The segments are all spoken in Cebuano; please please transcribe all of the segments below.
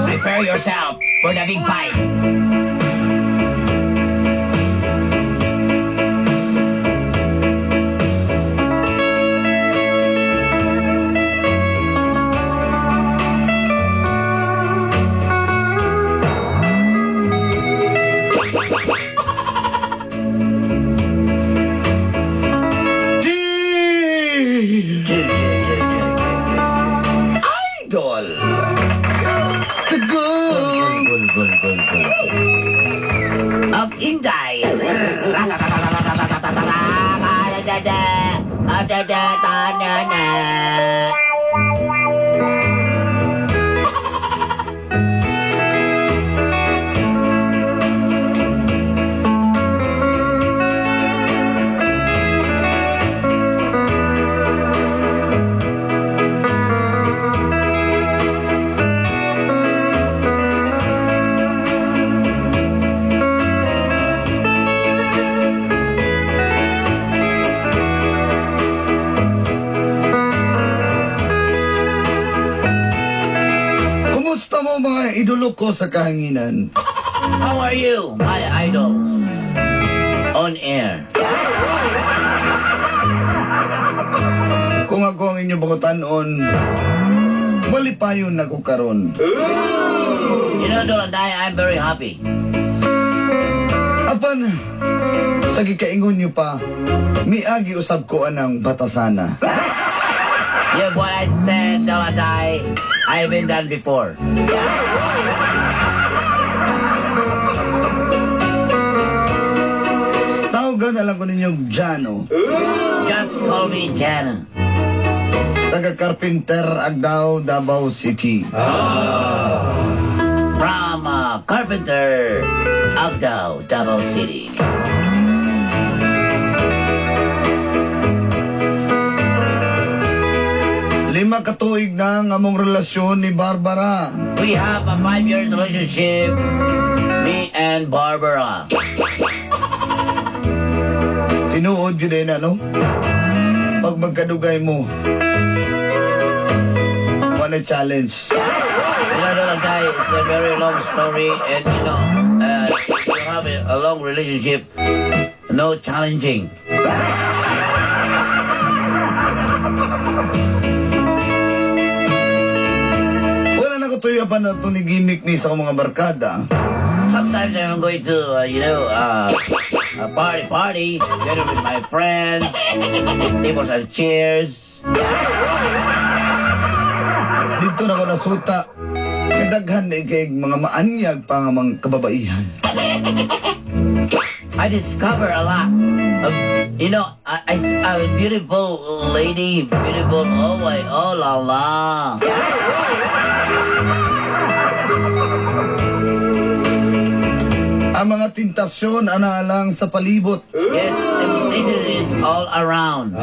Prepare yourself for the big fight. Idol! Tugol! Gul, gul, gul, gul. Ang Inday. Kumusta mo mga idolo ko sa kahanginan? How are you, my idols? On air. Kung ako ang inyong bangutanon, malipayon na ko karon. You know, Dolanday, I'm very happy. Apan, sa gikaingon niyo pa, miagi usab ko anang batasana. Yeah, what I said, Dolanday, I've been done before. Tawagan na lang ko ninyong Jano, Just call me Jan. Taga Carpenter, Agdao, Davao City. From Carpenter, Agdao, Davao City. 5 ka tuig na ang among relasyon ni Barbara. We have a 5 years relationship, me and Barbara. Tinuod yun din, ano? Pag magkadugay mo, wala challenge. You know, Dolanday, it's a very long story, and you have a long relationship, no challenging. Wala na ko tuyo pa na ito ni gimmick ni sa akong mga barkada. Sometimes I'm going to, a party, party, together with my friends, tables and chairs. Dito na ko nasuta. Kadaghan na kay mga maanyag pa nga mga kababaihan. I discover a lot of, a beautiful lady, beautiful, oh my, oh la la. Ang mga tentasyon ana lang sa palibot. Yes, temptation is all around.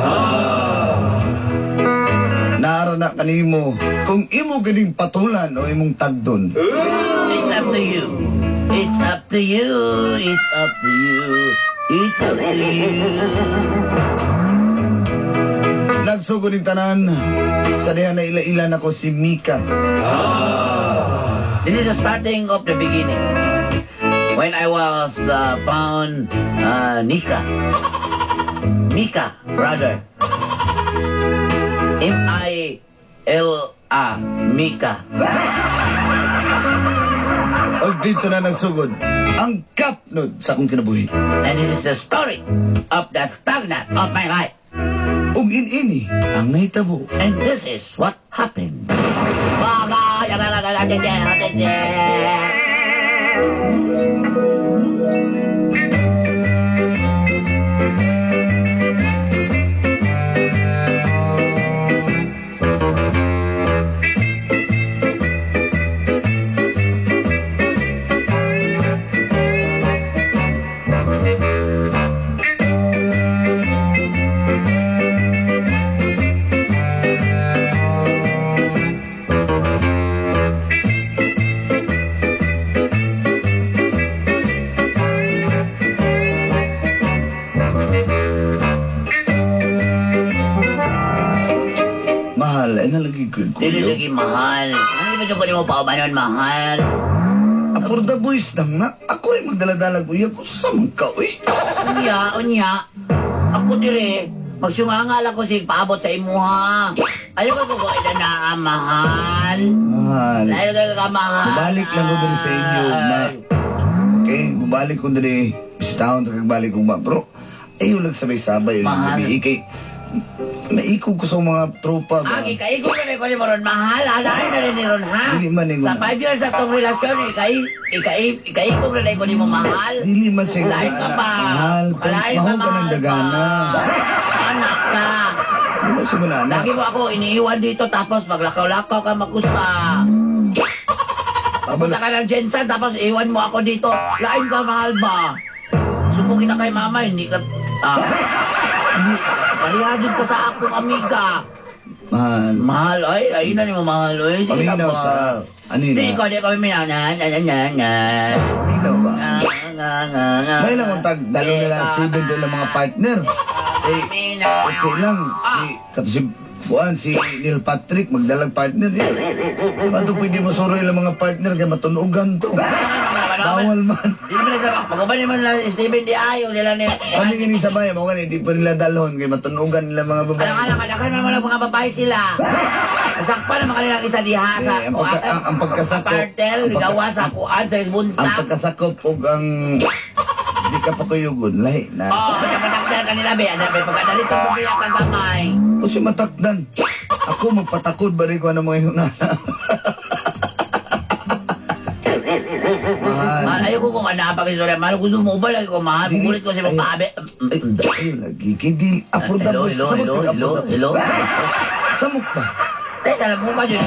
Naara na kanimo kung imo ganing patulan o imong tagdon. It's up to you. It's up to you. It's up to you. It's up to you. Nagsugod ning tanan sa diha na ila-ila nako si Mika. This is the starting of the beginning. When I was found Nika. Mika, brother. Mila, Mika. Og dito na nagsugod ang kapnod sa akong kinabuhi. And this is the story of the stagnant of my life. Ug inini ang nahitabo. And this is what happened. ko. Dili lagi mahal. Ano ba ko nimo paubanon mahal? Apor the boys lang na. Ako ay magdala-dala ko. Uyab, usa man ka, uy. Unya, unya. Ako dire, magsungangal ako sig paabot sa imuha. Ayaw ka ko na mahal. Mahal. Ayaw ka ka mahal. Mubalik lang ko diri sa inyo, ma. Okay, mubalik ko diri. Bisitahon ta kag balik ko ma. Pero ayaw lang sabay-sabay. Mahal. Gabi, kay maikog ko sa mga tropa ba. Ah, gikaigo na rin ko ni Moron mahal. Alain na rin ni Ron, ha? Dili man ingon Sa na. 5 years na tong relasyon, ikaikog na rin ko ni mo mahal. Dili man siya Lain ka pa. Mahal. Pero Lain ka, mahal ka ng mahal dagana. pa. Anak ka. Di man siya muna, anak. Lagi mo ako iniiwan dito tapos maglakaw-lakaw ka mag-usa. Papunta ka ng Jensen tapos iwan mo ako dito. Lain ka mahal ba? Sumbong kita kay mama, hindi ka... Ah, hindi, pareha dyan ka sa akong amiga. Mahal. Mahal, ay, ayun na ni mo mahal, ay. Sige na Paminaw ba? sa... Ano yun? Di ko, di ko minaw. Na, na, na, na, na. Paminaw ba? Na, na, na, na. May lang kung tag, dalo nila ang Steven doon ang mga partner. Eh, Minaw. okay lang. Si, kato si, buwan, si Neil Patrick, magdalag partner. Eh. Ato pwede mo suroy lang mga partner kay matunugan to. Bawal man. Di naman sa pag-uban naman lang Steven di ayo nila ni. Kami gini sa bayan, mo gani, di pa nila dalhon kay matunugan nila mga babae. Alam alam alam naman mga mga babae sila. Sakpa naman kanilang isa diha sa Eh, ang pagkasakop- Partel, ang gawa sa kuan sa Ang buntag. pagkasakop og ang di ka pa kuyugon, lahi na. Oh, napatakdan kanila be, ana be pagkadalito mo biya kang gamay. O si matakdan. Ako magpatakod ba rin ko ano mga yun Mahal. Mahal ayoko kung ana pag istorya, mahal gusto mo ba lagi ko mahal, Dili. kulit ko si Ay. magpaabe. Ay, ayun lagi. Kay di, Hello, affordable. hello, Samok hello, kag hello, affordable. hello. Samok ba? Tay sa mo ka jud.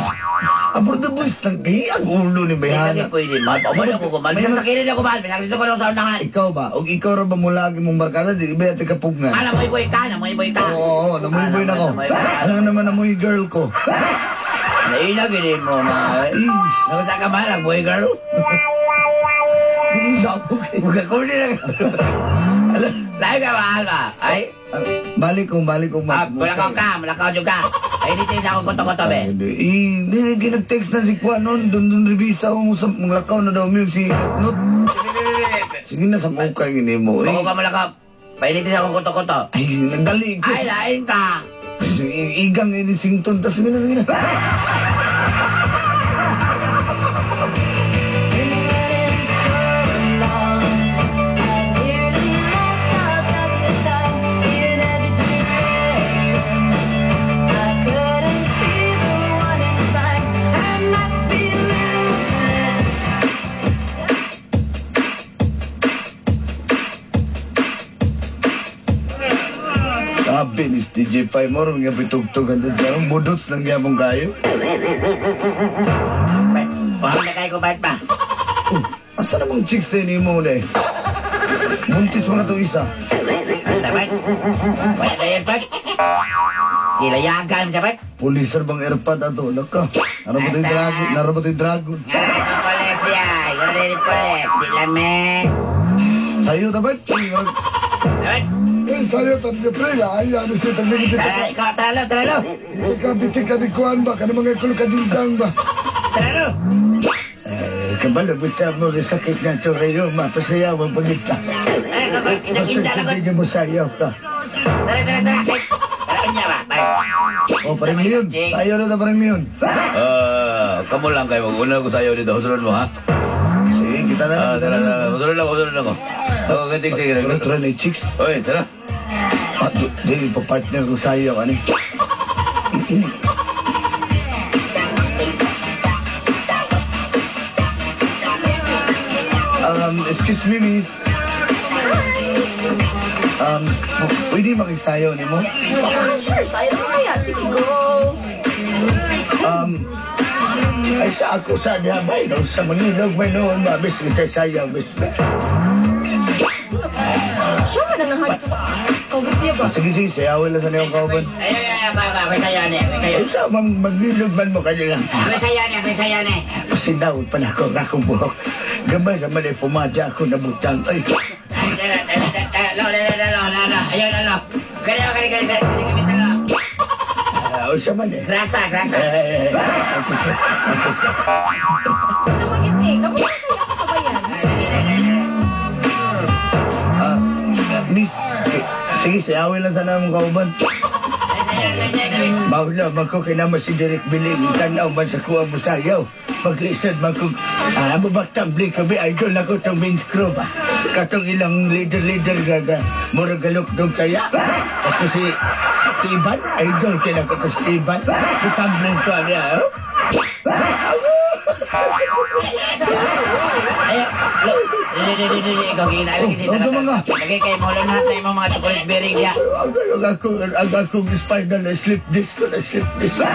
Affordable lang. Kay ang ulo ni Hindi Bayhana. lagi pwede mahal. Pauban ako ko mahal. May- Sa kilid ako mahal, pinakita ko lang sa unahan. Ikaw ba? O ikaw ra ba mula mong barkada? Di ba ate kapugngan? Ana mo iboy ka, na mo iboy ka. Oo, oo, namuy-boy na ko. Namuy-boy ka. Ano naman namuy girl ko? Naina gini mo mahal. Ay, Nakusa ka mahal ang boy girl? di isa ako kay. Buka ko din lang. Lahi ka mahal ba? Ay, Balik kong ah, mulakaw ka, mulakaw jud ka. Ay, dito sa akong koto-koto be. Eh, di ginag-text na si Kwan noon. Doon doon revisa mo sa mga na daw mo si Notnot. Sige na sa mukha gini mo. Eh. Bago ka mulakaw. Painit sa akong koto-koto. Ay, nagdali ko. Ay, lain ka. Igang ini sington. Tas sige na, sige na. Sabi ni DJ Pai mo, nga pitugtog ang dyan. Budots lang gyapon kayo. Pahal na kayo ko ba't ba? Oh, asa namang chicks din mo na eh? Buntis mga to isa. Dapat? Wala na yan, Pat. Kilayagan, dapat. Pulisar bang airpod ato? Laka. Nara ba to'y dragon? Nara ba to'y dragon? Nga ka polis di ay. Nga rin polis. Di lamig. Sayo dapat. Dapat. Eh, sayo tatlo pre, ay ano siya tatlo bitika Tara, ikaw, tara, tara, bitika bitika ni kuan ba kana mga kulukadildang ba. tara. Kabalo, bitaw mo sakit na ito kayo, mapasayaw ang pagita. Ay, Basta kinda na ko. hindi mo sayaw ka. Tara, tara, tara. Tara, kanya ba? Pare. Oh, parang leon. Tayo na ta parang leon. Ah, kamo lang kayo. Mag-una ko sa'yo dito. Sunod mo, ha? Sige, kita na lang. Ah, Kita tara, na tara. lang. Sunod lang, sunod lang ko. Oh, ganti, sige. Tara, tara na chicks. Oy, tara. Ah, di, pa-partner ko sayo. Ano? Excuse me, miss. Pwede makisayaw ni mo? Sure, sayo na kaya. Sige, go. Ay sa ako sa dihabay, no, sa Manilog may noon, mabis kita sayaw, bis. Siya man ang nanghalit sa Kaugit ba? Ah, sige, sige, sayawin lang sa niyong kauban. Ay, ay, ay, ako, ako, ako, sa'yo, ne. Ako, sa'yo. Ay sa mang maglilog man mo kanila. Ako, sa'yo, ne. Ako, sa'yo, ne. Sinawod pa na ako ang akong buhok. Gamay sa mali, pumadya ako nabutang. Ay, Tara, tara, tara, lo, lo, lo, lo, lo, lo. Ayun, lo. Kaya, kaya, kaya, kaya, kaya, kaya, ah, Unsa man eh? Grasa, grasa. Eh, asa siya? Asa siya? Sa magit eh. Kamu na kaya ako sa bayan. Ah, miss, sige, sayawin lang sana mong kauban. Maula man ko kinama si Derek Biling, tanaw man sa kuha mo sayaw. Paglisod man ko, mo tumbling kami, idol ako tong main screw ba? Katong ilang leader-leader gaga, murag galok dong kaya. Ato si Tiban, idol kina ko to si Tiban. Tumbling ko niya, oh. Ay, lo, di, di, di, di, di, ikaw ginalagi si Oh, ano mga? Lagay kay mo lang natin yung mga chocolate berry niya. Ang akong spinal na slip disc ko, na slip disc. Tara,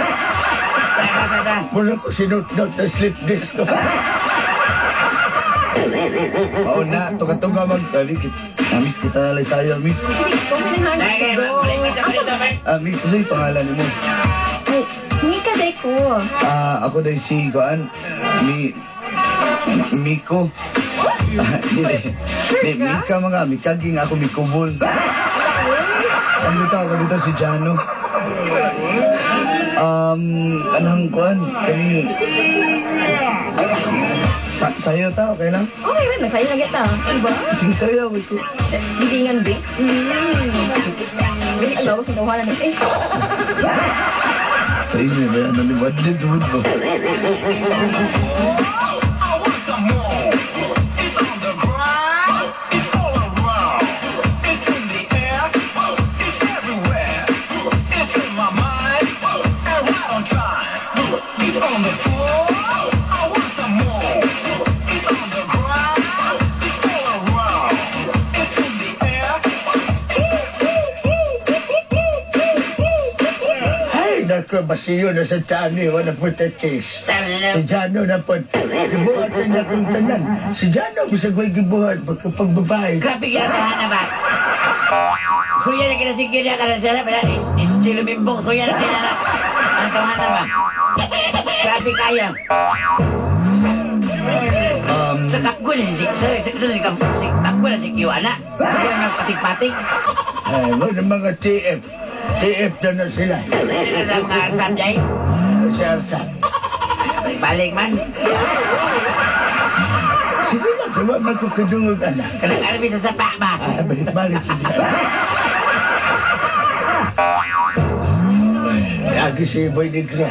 tara, tara. Mura ko sinot-not na slip disc ko. Oo na, tuka-tuka mag... Abi, miss, kita na lang sayo, miss. Sige, ikaw may nanghanap Lagay, ko. balik ka sa Asa dito, ba? Bert. Ah, miss, ano yung pangalan mo? Ay, Mika day ko. Ah, ako dahil si Kuan, mi... Miko. Ah, dili. Di, Mika mga, Mikaging ako, Mikubol. Ang bitaw, ako bitaw si Jano. Anong kuan, kani... Sayo ta, okay lang? Okay rin, nagsayo na kita. Diba? Sige, sayo, ko. Bibingan, be. Bili, alaw, sa tawanan ni. Eh, Sa inyo ba yan? Ano ba? Wadlid, wood ba? I want some more. It's on the ground. It's all around. It's in the air. It's everywhere. It's in my mind. And right on time. It's on the floor. I want some more. It's on the ground. It's all around. It's in the air. Ay, naku, basiyo na sa tani, wala po ta chase. Sabi na Si Jano na po, gibuhat na niya kung tanan. Si Jano, bisag way gibuhat, pagkapagbabae. Grabe ginatahan na ba? Suya na kinasigyo niya ka na sila, pero is estilo bimbong, suya na kinana. Ang tawahan na ba? Grabe kaya. Sa kapgul, si sa kapgul si Q, ana. Suya na patik-patik. Ay, mo na mga TF. TF na na sila. Ano sa mga sabjay? Si Arsa. Balik man. Sige lang, kung wala ko kadungog, anak. Kanang armi sa sapa ba? Ah, balik-balik si Jano. Lagi si Boy Negro.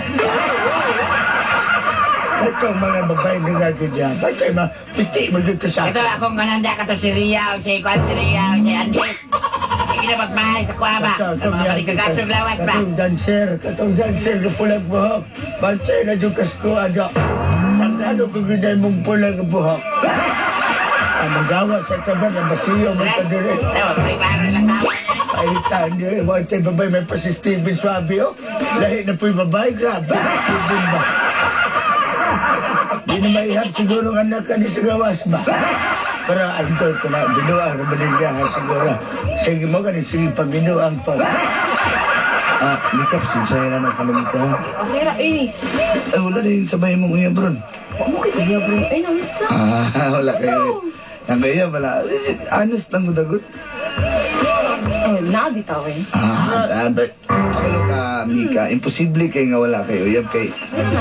Ito ang mga babae na gagi dyan. Basta yung mga piti mo dito sa Ito akin. akong gananda ka to si Ria, o si Kwan, si Ria, o si Andy. Hindi na magmahal sa kuha ba? Sa mga palikagasong lawas ba? Katong dancer na pulang buhok. Basta na dyan kasko, ano. Tandaan ko ginay mong pulang buhok. Ang magawa sa taban, ang basiyo mo ta dire. Tawa, klaro lang tawa. Ay, tandi, mo ito yung babae, may pa si Steven Suave, oh. Lahi na po yung babae, grabe. Steven ba? Di na maihap siguro ang anak ka ni sa gawas ba? Pero idol ko na, binuang Romanilla siguro. Sige mo ka sige paminuang pa. Ah, Mika, pasensya na na sa lamig ka. okay ra, eh. Ay, wala na yung sabay mong uya, bro. Wa mo kay Kuya, bro. Ay, naunsa. Ah, wala kayo. Ang kaya, wala. Honest lang mo dagot. Oh, nabitaw eh. Ah, but, pakilo ka, Mika, imposible kay nga wala kayo uyab kay.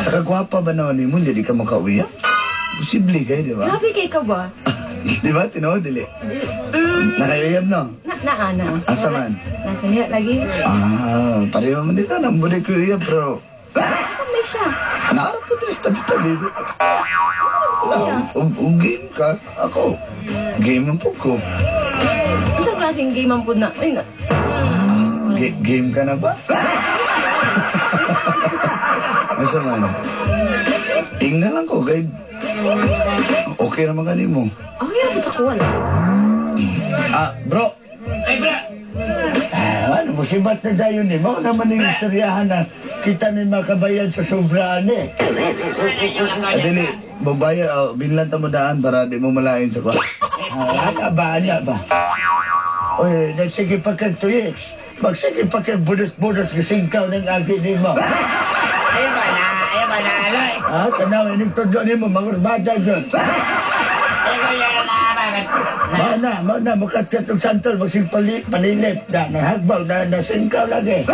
Sa kagwapa ba naman nimo, hindi ka makauyab? Imposible kayo, di ba? Grabe kay ka ba? Di ba? Tinuod, dili. Nakayuyab, no? Na, na, ana. Asa man? Nasa niya lagi. Ah, pareho man dito. Nambuli ko uyab, pero Asa may siya? naarap ko dito sa tabi-tabi. Wala, ug game ka. Ako, game ang po ko. Unsa klaseng game ang pud na? Ay, na. Game ka na ba? Asa man? Tingnan lang ko, kay... Okay naman kanimo. Okay ra pud sa kuha lang. Ah, bro. Ay, bro! Ah, ano, musibat na dayon ni mo naman yung istoryahan na kita may makabayad sa sobraan eh. Dili, babayar, oh, binlanta mo daan para di mo malain sa kwa. Ah, ana ba, ana ba? Oy, nagsige pa kag tuyeks. Magsige pa kag budos-budos kasingkaw ng agi ni mo. Ayoko na, ayoko na, aloy. Ah, tanaw, ining tudlo ni mo, mangurbada dyan. Ayoko na, na, bakit? Mao na, mao na, mukat og santol, magsig palilit, na, nahagbaw, na, nasingkaw lagi.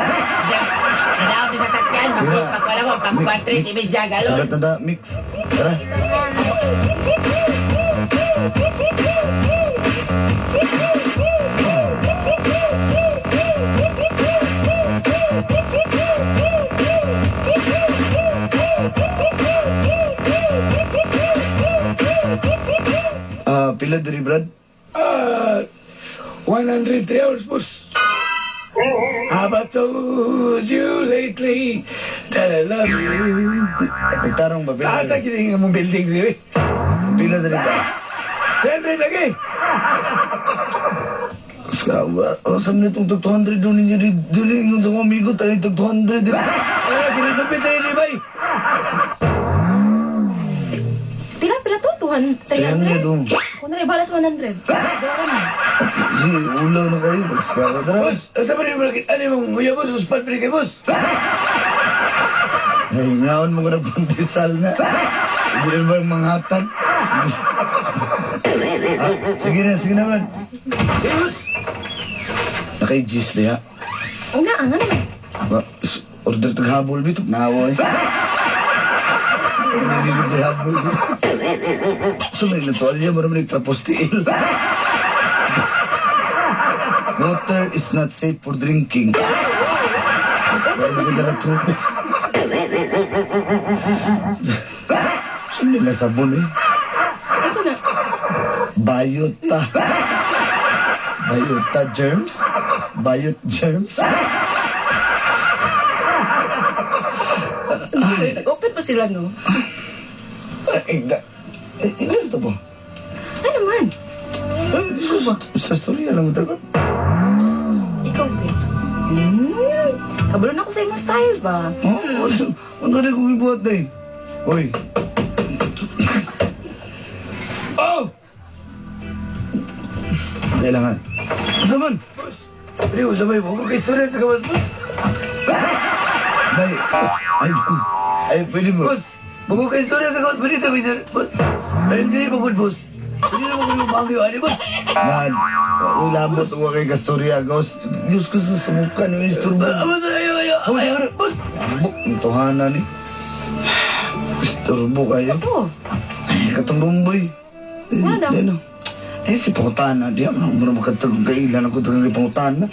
Nadaot sa Kan, pagkuhan ako, pagkuhan 3, image galon. Sugat na da, mix. Tara. Pila diri, Brad? 103 hours, boss. Have I told you lately that I love you? Nagtarong ba? Pila Asa diri? kini nga mong building diri? Pila diri ba? 300 lagi. Skawa. Oh, sa minutong tag 200 doon ninyo diri. Ingon sa akong amigo tayo tag 200 diri. Ay, kini nupit tayo ni bay. Pila, pila to? 200? 300 dong. Ako na rin, balas 100. Dora na. Si, ulaw na kayo. Skawa, tara. Boss, asa ba rin mo nakita? Ano yung nguya, boss? Uspan pa rin kay boss. Ay, ngaon mo ko na pandesal na. Hindi na ba yung manghatag? Sige na, Brad. Sige, boss. Naka-gis na ya. Ang nga, ang naman. Ba, order tag habol bito. Nawa eh. Hindi libre habol. So may natualya mo naman nagtrapos tiil. Water is not safe for drinking. Pero maganda na tubig. Saan nila sabon eh? Ano na? Biota. Biota germs? Biot germs? Nag-open pa sila, no? Ay, gusto po. Ano man? Ay, sa storya lang mo tagot. Ikaw, be. Kabalo na ako sa imong style ba? Oh, ano na kong ibuhat na eh? Uy. Oh! Kailangan. Ano man? Boss, hindi ko sabay mo. Kung istorya sa kawas, boss. Bay, ay, ay, pwede mo. Boss, bago ka istorya sa kawas, pwede tayo, sir. Boss, ay, hindi mo good, boss. Hindi na mo yung bagyo, ano, boss? Man, ulabot ko kay Kastorya. Gawas, Diyos ko sa sumukan, yung isturbo. Boss, ayaw, ayaw, ayaw, boss. Buk, tuhanan ni. Isturbo kayo. Ito. Ay, katong rumboy. Eh, Ano daw? ano? Eh, si pangutana. Di ako nang makatag kailan ako tagang pangutana.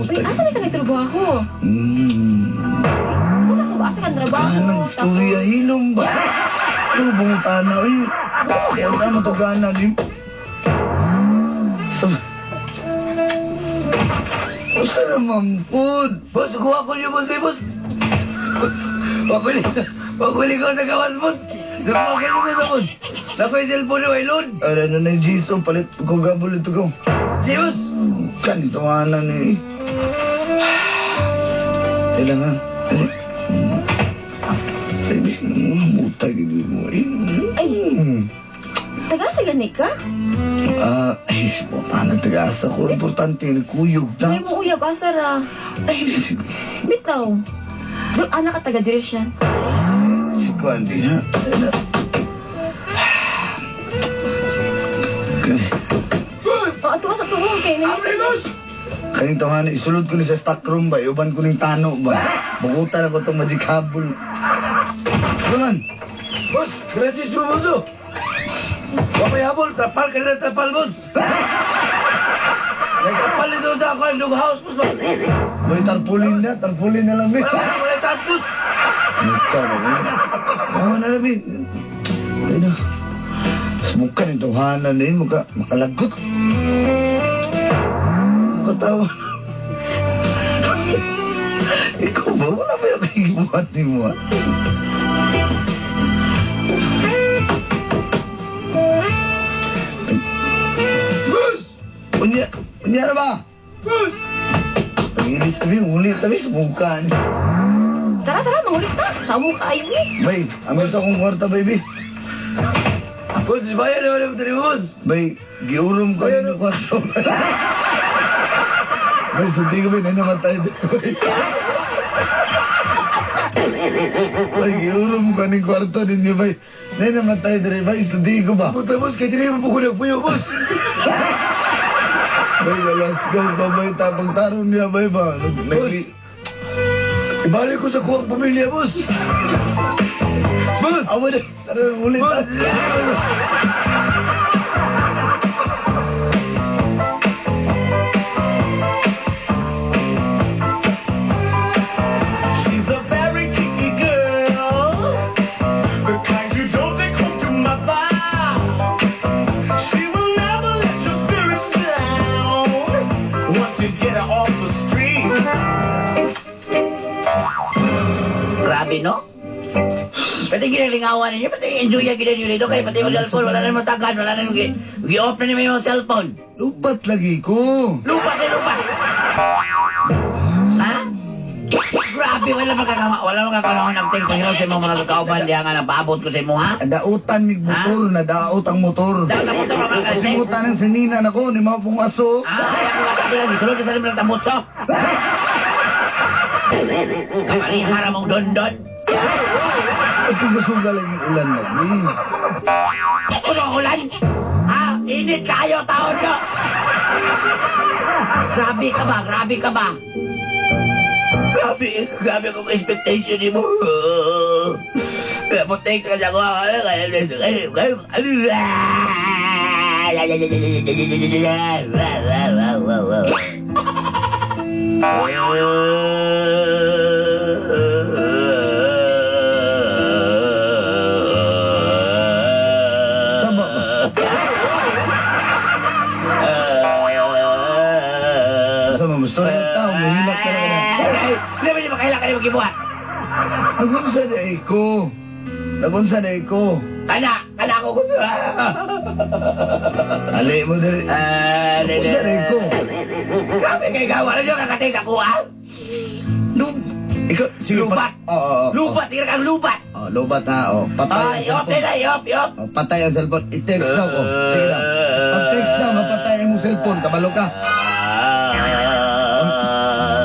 Uy, asa na ka nagtrabaho? Wala ko ba? Asa ka nagtrabaho? Anong storya? Hilom ba? Ano pangutana? Uy, kaya mo to gana. Di. Sa... Usa naman po. Boss, kuha ko niyo, boss, may boss. Paguli ko sa gawas, boss. Kuha ko niyo, boss, boss. Nako yung cellphone niyo, ay load. Ala na na yung Jiso, palit ko gabol ito ko. Si, boss. Kanituanan eh. Kailangan. Eh. Baby, mutag hindi mo eh. Ay. Taga-asa gani ka? Ay, si Putana, taga-asa ko. Importante, nagkuyog na. Ay mo uyab, asa ra. Ay, si... Bitaw. Doon, anak ka taga diri siya. Si Kuan di, ha? Oh, ato sa tuong kay na. Kaning tawhan, isulod ko ni sa stock room ba? Iuban ko ning tano ba? Bukutan ako itong magic habol. Ano man? Boss, gratis mo, boss, oh. Wa may habol, trapal ka na, trapal, boss. Nagtrapal dito sa ako, ang house, boss ba? Boy, tarpaulin na lang, eh. Wala, wala, wala, boss. Mukha na, eh. Wala na lang, eh. Ay na. Mukha ni tawhanan, eh. Mukha, makalagot. Mukha tawa. Ikaw ba? Wala ba yung kagibuhat ni mo, ah? Boss! Unya, unya na ba? Boss! Pag-ilis tabi, ulit tabi sa mukha ni. Tara, tara, mangulit ta. Sa mo kaayo eh. Bay, amin sa akong kwarta, baby. Boss, bayar naman yung boss. Bay, giurom ko yung kwarto. Bay, sulti ko, bay, naman tayo. Bay. Ay, giuro mo kaning kwarto ninyo, bay. Nay namatay diri, bay. Istudi ko ba? Puta, boss, kay diri mo po ko nagpuyo, boss. Bay, alas go ka, bay. Tapang tarong niya, bay ba? Boss, ibalik ko sa kuwang pamilya, boss. Boss! Amo na. Tara, ulit. Boss! She's a very kinky girl, the kind you don't take home to mother. She will never let your spirits down once you get her off the street. Grabe, no? Pwede ginalingawan ninyo, pwede enjoy ya gina ninyo dito kay pati mo cellphone, wala na mo tagan, wala na mo gi-off na ninyo yung cellphone. Lubat lagi ko. Lupa si lupa. Ha? Grabe, wala makakamaon ang text panginoon sa imong mga kakauban diha nga napaabot ko sa imo, ha? Dautan mig motor, nadaot ang motor. Daot ang motor, mga kasi. Simutan ang sinina nako ni mga pong aso. Ah, kaya ko katabi lagi sulod sa limang tambutso. Kaparihara mong dondon. At tigasuga lagi ulan lagi. Puno ang ulan. Ha? Init kayo, taon nyo. Grabe ka ba? Grabe ka ba? Grabe, grabe akong expectation ni mo. Kaya mo take ka siya ko. Saba ba? Sa mga story ng tao, muhilak ka na. Hindi ba niyo makahilak ka na magibuhat? Nagunsa na ko. Nagunsa na ko. Kana, kana ako gusto. Ali mo dali. Nagunsa na ko. Grabe kay gawa na niyo kakating ako ah. Lub. Ikaw, sige. Lubat. Oo, oo, oo. Lubat, sige kang lubat. Oh, lubat ha, oh. Patay Ah, ang iop cellphone. na, iop, iop. Oh, patay ang cellphone. I-text daw ko. Sige lang. Pag-text daw, mapatay ang mong cellphone. Kabalo ka.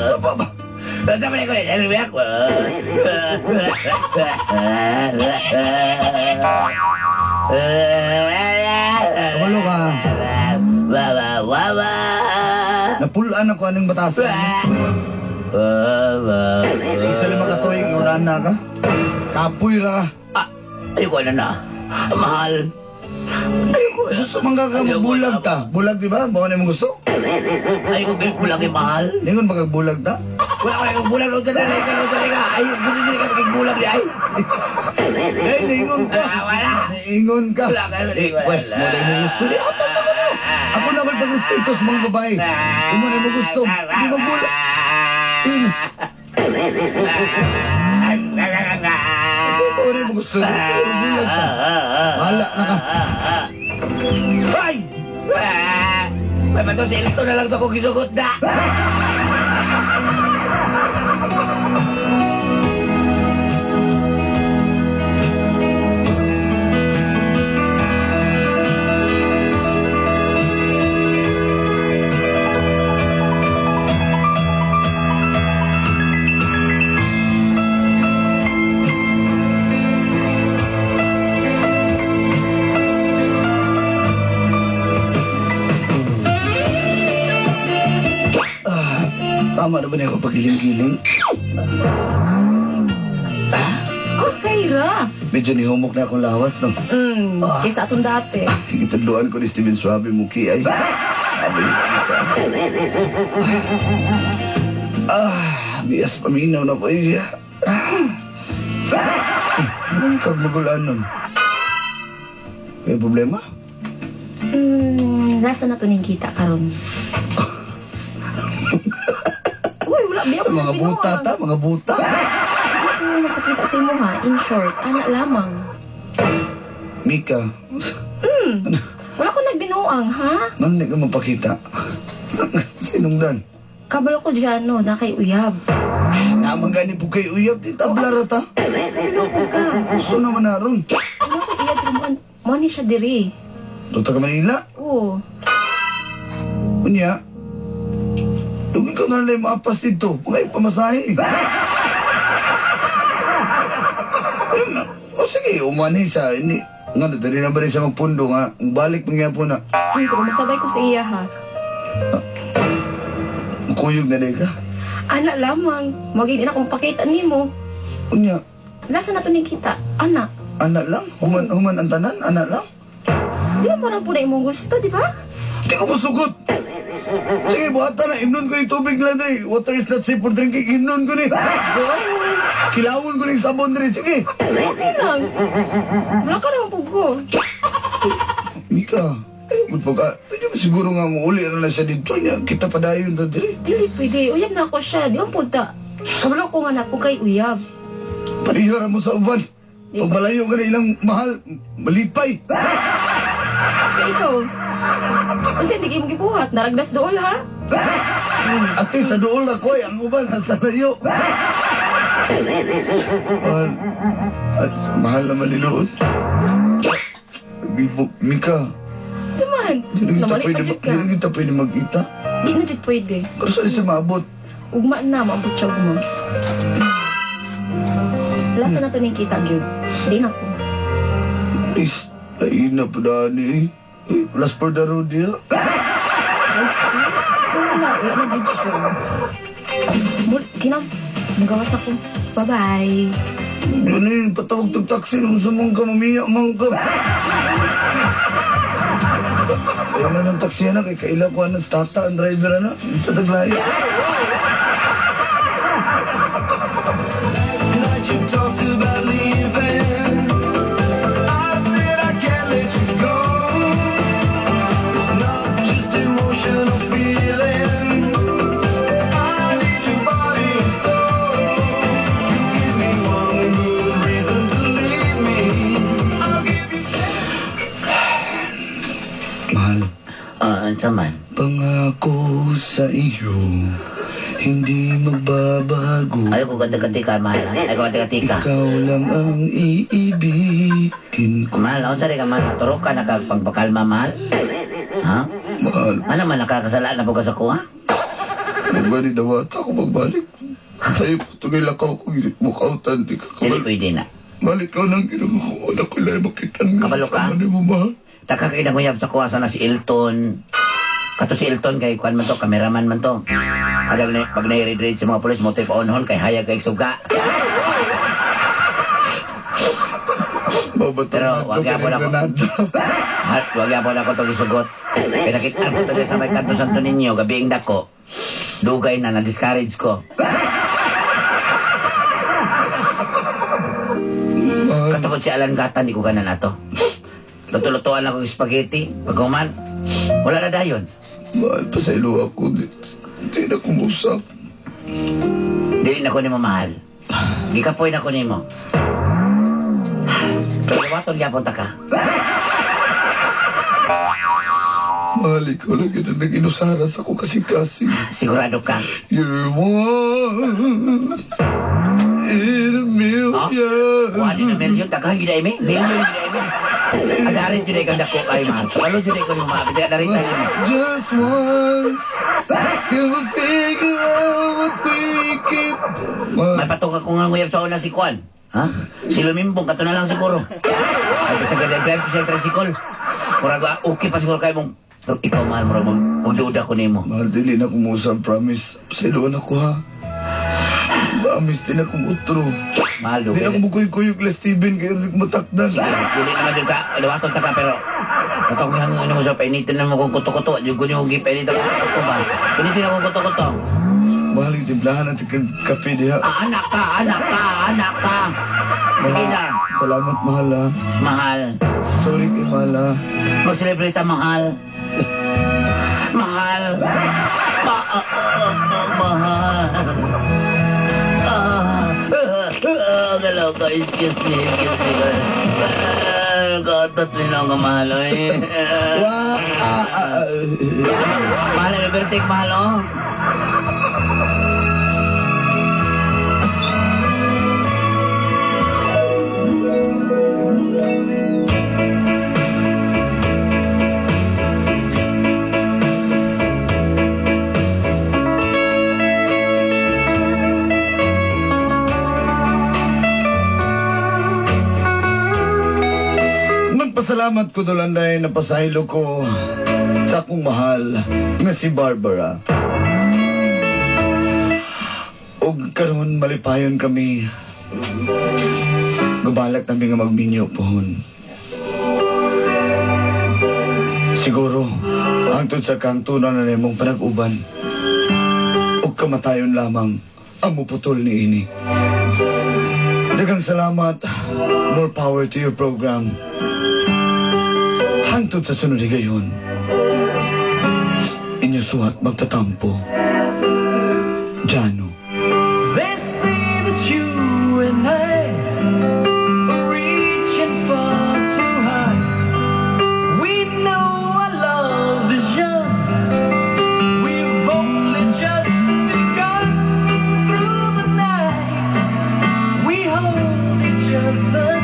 Saba ba? Sabi ko, ako. Kabalo ka. Napulaan ako aning batasan. Sa 5 ka tuig, unahan na ka. Kapoy ra ka. Ah, ayoko na na. Mahal. Ayoko na. Gusto man ka bulag ta. Bulag, di ba? Bawa na mo gusto? Ayoko bulag eh, mahal. Ningon ba kag bulag ta? Wala ko na bulag. Huwag ka na, huwag ka na, Ay, gusto ka maging bulag di ay. Eh, ningon ka. Ah, wala. Ningon ka. Wala ka, wala. Eh, pwes mo na mo gusto. Di, atang na mo. Ako na ako'y pagrespeto sa mga babae. Kung mo na mo gusto, hindi magbulag. In. Kung mo na mo gusto, di, sige, magbulag ka. Bahala na ka. Ay! May bato si Elton na lang to kung gisugot na. Tama na ba niya ako pagiling-giling? Okay ra. Medyo nihumok na akong lawas, no? Kaysa atong dati. Gitudloan ko ni Steven Suave Muki ay. Sabi sa... Ah, bias paminaw na ko iya. Ano kag magulaan nun? May problema? Nasa na to ning kita karon? Uy, wala biya ko Mga buta ta, mga buta. Wala ko napakita sa imo ha. In short, ana lamang. Mika, Wala ko nagbinuang ha. Nang di ka mapakita? Sinungdan? Kabalo ko dyan no, na kay uyab. Naman gani po kay uyab, di tabla ra ta. Kabalo ko ka. Gusto naman na ron. Wala ko uyab pero mo ni siya diri. Tuta ka Manila. Oo. Unya, ikaw na lang maapas dito. Mga ipamasahe. Sige, umanhi sa ini nga diri na ba rin siya magpundo nga balik man gyapon na. Pero masabay ko sa iya ha. Kuyog na day ka. Ana lamang, maging ina kong pakita nimo. Unya, Lasa na to ning kita. Ana, ana lang, human human ang tanan, ana lang. Di ba mo po na imong gusto, di ba? Di ko musugot. Sige, buhatan na, imnon ko yung tubig lang diri. Water is not safe for drinking, imnon ko ni. Kilawon ko ni sabon diri, sige. Okay lang. Wala ka naman po ko. Mika, ay, pag pwede ba siguro nga mo uli na siya dito niya, kita pa dayon ta diri. Dili pwede. Uyab na ako siya. Di ba punta? Kabalo ko nga na po kay uyab. Parihara mo sa uban. Pag malayo ka na ilang mahal, malipay. Kaya ikaw, kasi hindi kayo gibuhat. Naragdas dool ha? Ate, sa dool ako ay ang uban, nasa layo. Mahal, at mahal naman nilood. Gibok, Mika, Tuman, di na kita namali pwede, pa jud ka. di na kita pwede magkita. Di na jud pwede. Pero saan siya maabot? Ugma na, maabot siya ugma. Lasa na to ning kita, gyud. Di na ko. Please, lain na po na ni. Eh, last for the road niya. Wala, wala na jud siya. Kinam, magawas ako. Bye-bye. Ano yun, patawag tag taxi nung sa mga mamiya, mga ka. Ayaw na ng taxi na, kay kaila ko ng tata ang driver na. Sa taglayo. Last night you talked about leaving. I said I can't let you go. It's not just emotional feeling. I need your body and soul. You give me one good reason to leave me. I'll give you. Mahal, Ah, unsa man? Pangako sa iyo, hindi magbabago. Ayaw ko kanta-kantika, mahal. Ha? Ayaw ko kanta-kantika. Ikaw lang ang iibigin ko. Mahal, unsa rin ka, mahal? Turok ka na kag pagpakalma, mahal? Ha? Mahal, Ano man, nakakasalaan na po ka sa kuha? Magbalik dawata ako magbalik. Sa'yo po ito lakaw ko, mukautan, di ka Dili kabal. pwede na. Balik ka nang ginawa ko, wala ko lang makita nga. Kabalo ka? Sama ni mo, mahal. Taka kay nanguyab sa kuha sana si Elton. Kato si Elton kay kuan man to, cameraman man to. Kada na, pag nai-read sa mga pulis mo tip on kay hayag kay suga. Babatang Pero, wag yapon ako. Mahal, wag yapon ako to gisugot. Kay nakita ko to sa may kanto Santo Niño, gabiing dako. Dugay na, na-discourage ko. Mahal, Katungod si Alan Gatan, di ko gana na to. Luto-lutuan lang ko yung spaghetti. Pag human, wala na dayon. Mahal pa sa ilo ako. Di, di na kumusap. Dili na ko nimo mahal. Gikapoy na ko nimo. Pero waton gyapon ta ka. Mahal, ikaw lang yun ang nag-inusara sa ko kasing-kasing. Sigurado ka. You're one in a million. One in a million. Daghan gyud ay mi. Million gyud ay mi. Adarin jud ay kang dako kay mahal. Walo jud ay ko nimo mahal. Adarin tayo nimo. Just once, can we figure out what we can May patong ako nga nguyab sa una si Kwan. Ha? Si Lumimbong, kato na lang siguro. Ay, bisa ka drive siya tricycle. Murag, okay pa siguro kayo mong. Pero ikaw, mahal, murag, magduda ko nimo. Mahal, dili na kumusap, promise. Sa na ko, ha? Promise, di na kumutro. Mahal, Di dugay. na kumukuyog-kuyog la Steven, kaya hindi ko matakdan. Sige, dili naman dyan ka. Dawaton ta ka, pero katong hangin mo sa painitin na mo kung kuto-kuto. Diyo ko niyo gipainitan kung kuto ba? Painitin na kung kuto-kuto. Mahal, timplahan natin kag kape diha. Ah, anak ka, anak ka, anak ka. Sige na. Salamat, mahal, ha? Mahal. Sorry kay mahal, ha? Mag-celebrate ta, mahal. Mahal. Mahal. Galaw ka, excuse me, excuse me. Katat rin ang mahal, eh. Wa, ah, ah, ah. Mahal, may birthday, mahal, oh. Nagpasalamat ko, Dolanday, na pasaylo ko sa akong mahal nga si Barbara. Ug karon malipayon kami. Gabalak nami nga magminyo pohon. Siguro, hangtod sa kangtunan na nimong panag-uban ug kamatayon lamang ang muputol ni ini. Daghang salamat. More power to your program. Hangtod sa sunod higayon. Inyo suhat magtatampo. Jano. They say that you and I are reaching far too high. We know our love is young. We've only just begun. Through the night, we hold each other.